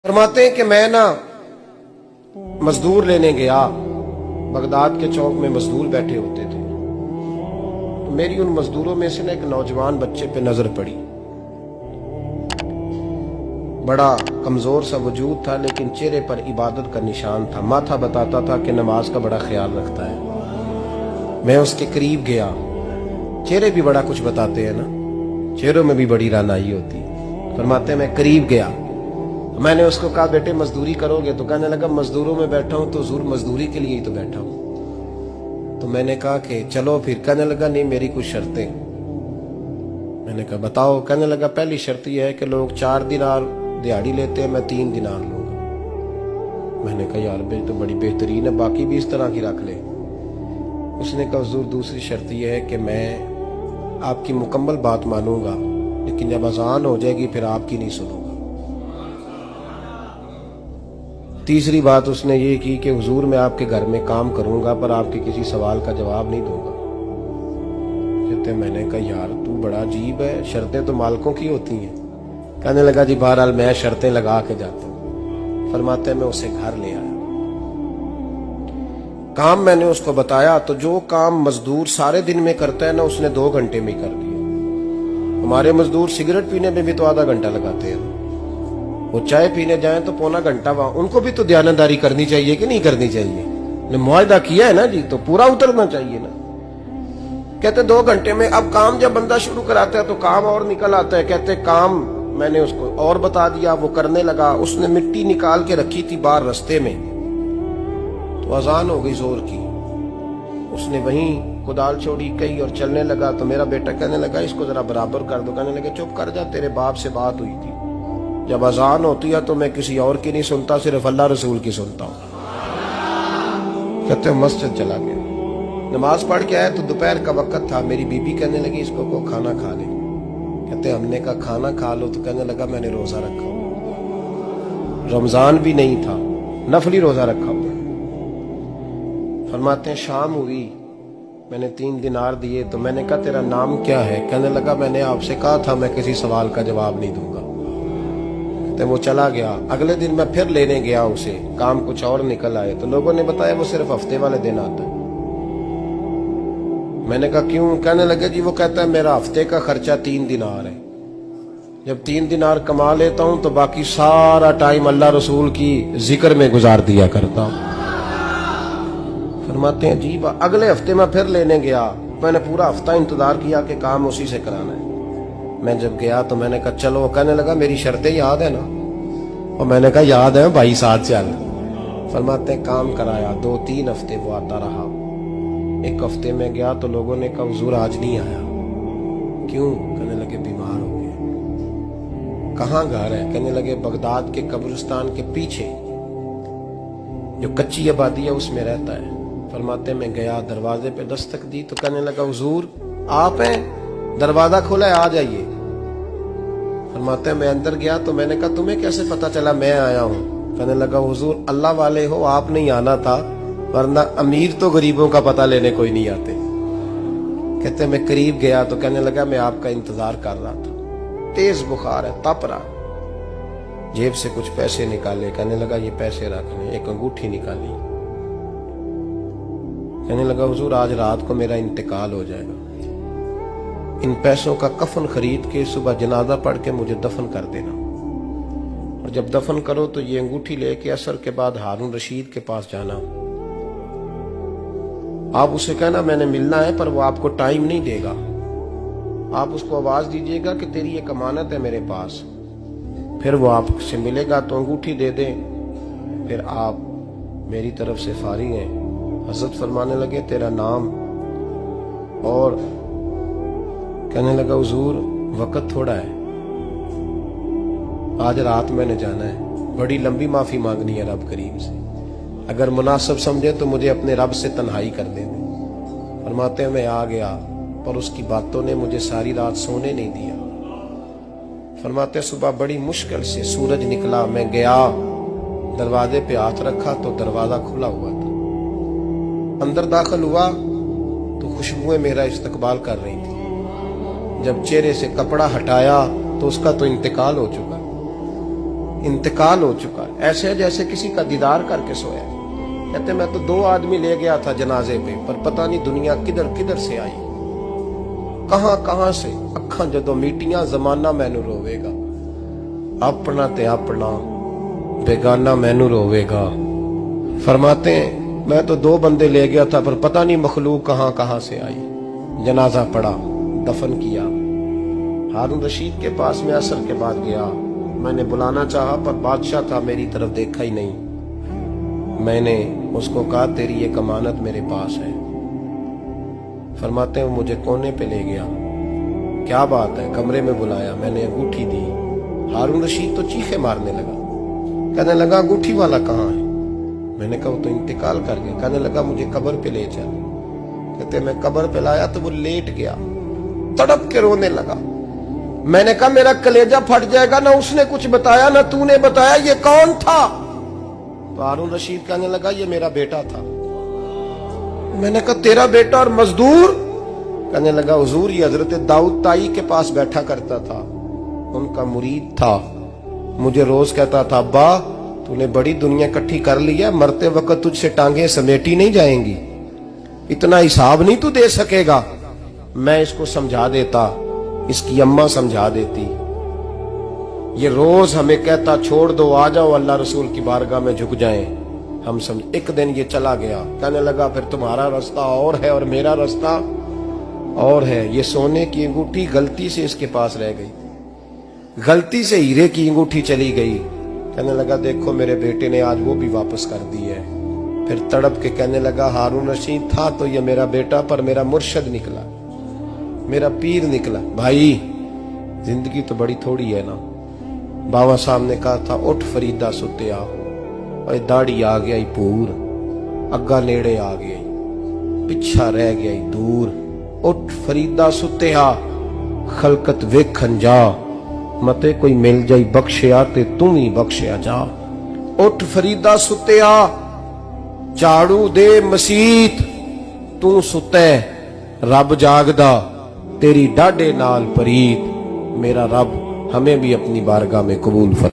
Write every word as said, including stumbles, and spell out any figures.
فرماتے ہیں کہ میں نا مزدور لینے گیا، بغداد کے چوک میں مزدور بیٹھے ہوتے تھے، تو میری ان مزدوروں میں سے نا ایک نوجوان بچے پہ نظر پڑی۔ بڑا کمزور سا وجود تھا، لیکن چہرے پر عبادت کا نشان تھا۔ ماتھا بتاتا تھا کہ نماز کا بڑا خیال رکھتا ہے۔ میں اس کے قریب گیا۔ چہرے بھی بڑا کچھ بتاتے ہیں نا، چہروں میں بھی بڑی رانائی ہوتی ہے۔ فرماتے ہیں، میں قریب گیا، میں نے اس کو کہا، بیٹے، مزدوری کرو گے؟ تو کہنے لگا، مزدوروں میں بیٹھا ہوں تو حضور مزدوری کے لیے ہی تو بیٹھا ہوں۔ تو میں نے کہا کہ چلو پھر۔ کہنے لگا، نہیں، میری کچھ شرطیں۔ میں نے کہا، بتاؤ۔ کہنے لگا، پہلی شرط یہ ہے کہ لوگ چار دینار دیہاڑی لیتے ہیں، میں تین دینار لوں گا۔ میں نے کہا، یار، بھائی تو بڑی بہترین ہے، باقی بھی اس طرح کی رکھ لے۔ اس نے کہا، حضور، دوسری شرط یہ ہے کہ میں آپ کی مکمل بات مانوں گا، لیکن جب اذان ہو جائے گی پھر آپ کی نہیں سنوں گا۔ تیسری بات اس نے یہ کی کہ حضور، میں آپ کے گھر میں کام کروں گا پر آپ کے کسی سوال کا جواب نہیں دوں گا۔ کہتے ہیں، میں نے کہا، یار، تو بڑا عجیب ہے، شرطیں تو مالکوں کی ہوتی ہیں۔ کہنے لگا، جی، بہرحال میں شرطیں لگا کے جاتا ہوں۔ فرماتے ہیں، میں اسے گھر لے آیا، کام میں نے اس کو بتایا، تو جو کام مزدور سارے دن میں کرتا ہے نا، اس نے دو گھنٹے میں ہی کر دیا۔ ہمارے مزدور سگریٹ پینے میں بھی تو آدھا گھنٹہ لگاتے ہیں، وہ چائے پینے جائیں تو پونا گھنٹہ وہاں۔ ان کو بھی تو دیانتداری کرنی چاہیے کہ نہیں کرنی چاہیے؟ نے معاہدہ کیا ہے نا جی، تو پورا اترنا چاہیے نا۔ کہتے، دو گھنٹے میں۔ اب کام جب بندہ شروع کراتا ہے تو کام اور نکل آتا ہے۔ کہتے، کام میں نے اس کو اور بتا دیا، وہ کرنے لگا۔ اس نے مٹی نکال کے رکھی تھی باہر رستے میں، تو اذان ہو گئی زور کی۔ اس نے وہیں کدال چھوڑی، کہی اور چلنے لگا۔ تو میرا بیٹا کہنے لگا، اس کو ذرا برابر کر دو۔ کہنے لگا، چپ کر جا، تیرے باپ سے بات ہوئی تھی، جب اذان ہوتی ہے تو میں کسی اور کی نہیں سنتا، صرف اللہ رسول کی سنتا ہوں۔ کہتے ہیں، مسجد چلا گیا، نماز پڑھ کے آیا تو دوپہر کا وقت تھا۔ میری بیوی کہنے لگی، اس کو کو کھانا کھا لے۔ کہتے ہیں، ہم نے کہا، کھانا کھا لو، تو کہنے لگا، میں نے روزہ رکھا ہوا، رمضان بھی نہیں تھا، نفلی روزہ رکھا ہوا۔ فرماتے ہیں، شام ہوئی، میں نے تین دینار دیے، تو میں نے کہا، تیرا نام کیا ہے؟ کہنے لگا، میں نے آپ سے کہا تھا میں کسی سوال کا جواب نہیں دوں گا۔ کہتے ہیں، وہ چلا گیا۔ اگلے دن میں پھر لینے گیا اسے، کام کچھ اور نکل آئے، تو لوگوں نے بتایا، وہ صرف ہفتے والے دن آتا ہے۔ میں نے کہا، کیوں؟ کہنے لگے، جی، وہ کہتا ہے، میرا ہفتے کا خرچہ تین دینار ہے، جب تین دینار کما لیتا ہوں تو باقی سارا ٹائم اللہ رسول کی ذکر میں گزار دیا کرتا ہوں۔ فرماتے ہیں، عجیب۔ اگلے ہفتے میں پھر لینے گیا، میں نے پورا ہفتہ انتظار کیا کہ کام اسی سے کرانا ہے۔ میں جب گیا تو میں نے کہا، چلو۔ وہ کہنے لگا، میری شرطیں یاد ہے نا؟ اور میں نے کہا، یاد ہے بھائی، ساتھ چل۔ فرماتے ہیں، کام کرایا، دو تین ہفتے وہ آتا رہا۔ ایک ہفتے میں گیا تو لوگوں نے کہا، حضور آج نہیں آیا۔ کیوں؟ کہنے لگے، بیمار ہو گیا۔ کہاں گھر ہے؟ کہنے لگے، بغداد کے قبرستان کے پیچھے جو کچی آبادی ہے، اس میں رہتا ہے۔ فرماتے ہیں، میں گیا، دروازے پہ دستک دی تو کہنے لگا، حضور آپ ہیں؟ دروازہ کھلا ہے، آ جائیے۔ فرماتے ہیں، میں اندر گیا تو میں نے کہا، تمہیں کیسے پتا چلا میں آیا ہوں؟ کہنے لگا، حضور اللہ والے ہو، آپ نہیں آنا تھا، ورنہ امیر تو غریبوں کا پتہ لینے کوئی نہیں آتے۔ کہتے ہیں، میں قریب گیا تو کہنے لگا، میں آپ کا انتظار کر رہا تھا۔ تیز بخار ہے، تپ رہا۔ جیب سے کچھ پیسے نکالے، کہنے لگا، یہ پیسے رکھ لیں۔ ایک انگوٹھی نکالی، کہنے لگا، حضور آج رات کو میرا انتقال ہو جائے گا، ان پیسوں کا کفن خرید کے صبح جنازہ پڑھ کے مجھے دفن کر دینا، اور جب دفن کرو تو یہ انگوٹھی لے کے عصر کے بعد ہارون رشید کے پاس جانا، آپ اسے کہنا میں نے ملنا ہے، پر وہ آپ کو ٹائم نہیں دے گا۔ آپ اس کو آواز دیجیے گا کہ تیری ایک امانت ہے میرے پاس، پھر وہ آپ سے ملے گا تو انگوٹھی دے دیں، پھر آپ میری طرف سے فارغ ہیں۔ حضرت فرمانے لگے، تیرا نام؟ اور کہنے لگا، حضور وقت تھوڑا ہے، آج رات میں نے جانا ہے، بڑی لمبی معافی مانگنی ہے رب کریم سے، اگر مناسب سمجھے تو مجھے اپنے رب سے تنہائی کر دے دیں۔ فرماتے ہیں، میں آ گیا، پر اس کی باتوں نے مجھے ساری رات سونے نہیں دیا۔ فرماتے ہیں، صبح بڑی مشکل سے سورج نکلا، میں گیا، دروازے پہ ہاتھ رکھا تو دروازہ کھلا ہوا تھا۔ اندر داخل ہوا تو خوشبوئیں میرا استقبال کر رہی تھی۔ جب چہرے سے کپڑا ہٹایا تو اس کا تو انتقال ہو چکا۔ انتقال ہو چکا ہے، ایسے ہے جیسے کسی کا دیدار کر کے سویا ہے۔ کہتے، میں تو دو آدمی لے گیا تھا جنازے پہ، پر پتہ نہیں دنیا کدھر کدھر سے آئی، کہاں کہاں سے۔ اکھاں جدوں میٹیاں، زمانہ مینوں رووے گا، اپنا تے اپنا، بیگانہ مینوں رووے گا۔ فرماتے ہیں، میں تو دو بندے لے گیا تھا، پر پتہ نہیں مخلوق کہاں کہاں سے آئی۔ جنازہ پڑھا، دفن کیا۔ ہارون رشید کے پاس میں عصر کے بعد گیا۔ میں نے بلانا چاہا، پر بادشاہ تھا، میری طرف دیکھا ہی نہیں۔ میں نے اس کو کہا، تیری ایک امانت میرے پاس ہے۔ فرماتے ہیں، وہ مجھے کونے پہ لے گیا۔ کیا بات ہے؟ کمرے میں بلایا، میں نے انگوٹھی دی۔ ہارون رشید تو چیخے مارنے لگا، کہنے لگا، انگوٹھی والا کہاں ہے؟ میں نے کہا، وہ تو انتقال کر گیا۔ کہنے لگا، مجھے قبر پہ لے چل۔ کہتے، میں قبر پہ لایا تو وہ لیٹ گیا، تڑپ کے رونے لگا۔ میں نے کہا، میرا کلیجہ پھٹ جائے گا، نہ اس نے کچھ بتایا نہ تو نے بتایا، یہ کون تھا؟ تو ہارون رشید کہنے لگا، یہ میرا بیٹا تھا۔ میں نے کہا، تیرا بیٹا اور مزدور؟ کہنے لگا، حضور، یہ حضرت داؤد تائی کے پاس بیٹھا کرتا تھا، ان کا مرید تھا۔ مجھے روز کہتا تھا، ابا، تو نے بڑی دنیا اکٹھی کر لی ہے، مرتے وقت تجھ سے ٹانگیں سمیٹی نہیں جائیں گی، اتنا حساب نہیں تو دے سکے گا۔ میں اس کو سمجھا دیتا، اس کی اماں سمجھا دیتی۔ یہ روز ہمیں کہتا، چھوڑ دو، آ جاؤ، اللہ رسول کی بارگاہ میں جھک جائیں۔ ہم سمجھ، ایک دن یہ چلا گیا، کہنے لگا، پھر تمہارا رستہ اور ہے اور میرا رستہ اور ہے۔ یہ سونے کی انگوٹھی غلطی سے اس کے پاس رہ گئی، غلطی سے ہیرے کی انگوٹھی چلی گئی۔ کہنے لگا، دیکھو، میرے بیٹے نے آج وہ بھی واپس کر دی ہے۔ پھر تڑپ کے کہنے لگا، ہارون رشید تھا تو یہ میرا بیٹا، پر میرا مرشد نکلا، میرا پیر نکلا۔ بھائی، زندگی تو بڑی تھوڑی ہے نا۔ بابا صاحب نے کہا تھا، اٹھ فریدا ستیا، اے داڑھی آ گیا ای پور، اگا نیڑے آ گیا ای، پچھا رہ گیا ای دور۔ اٹھ فریدا ستیا، خلقت ویکھن جا، متے کوئی مل جائی بخشیا تے توں وی بخشیا جا۔ اٹھ فریدا ستیا، جھاڑو دے مسیت، توں ستے، رب جاگدا، تیری ڈاڈے نال پریت۔ میرا رب ہمیں بھی اپنی بارگاہ میں قبول فرما۔